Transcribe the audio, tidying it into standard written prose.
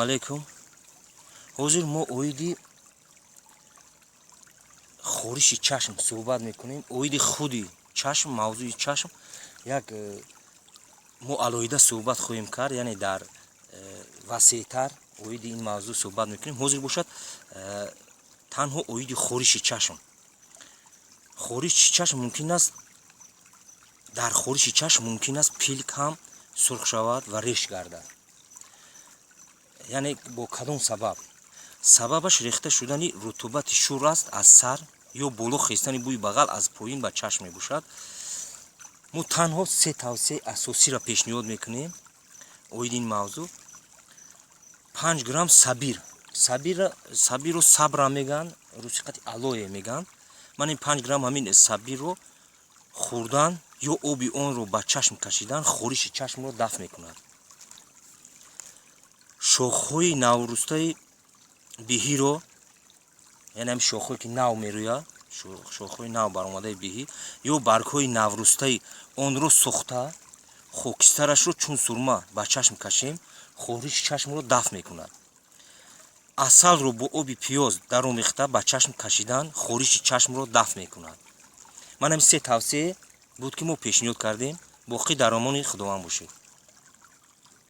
Алейкум. Ҳозир мо оиди хориши чашм суҳбат мекунем. Оиди худи чашм, мавзӯи чашм як мо алоҳида суҳбат хоҳем кард, яъне дар васеътар оиди ин мавзӯъ суҳбат мекунем. Ҳозир бошад, танҳо оиди хориши чашм. Хориши чашм мумкин аст, дар хориши чашм мумкин аст пилк ҳам сурх шавад ва реш гардад. Яъне бо кадом сабаб? Сабабаш рехта шудани рутубати шур аст аз сар ё боло хестани бӯи бағал аз поин ба чашм мебошад. Мо танҳо се тавсияи асосиро пешниҳод мекунем оиди ин мавзӯъ. 5 грамм сабир, сабирро сабра мегӯянд, русиқати алое мегӯянд. Ман ин 5 грамм ҳамин сабирро хӯрдан ё оби онро ба чашм кашидан хориши чашмро дафт мекунад. Шохҳои наврӯстаи биҳиро, яъне ҳамин шохҳое, ки нав мерӯяд, шохҳои нав баромадаи биҳӣ ё баргҳои наврӯстаи онро сӯхта, хокистарашро чун сурма ба чашм кашем, хориши чашмро дафт мекунад. Асалро бо оби пиёз даромехта ба чашм кашидан хориши чашмро дафт мекунад. Ман ҳамин се тавсия буд, ки мо пешниҳод кардем. Боқӣ дар амони Худованд бошед.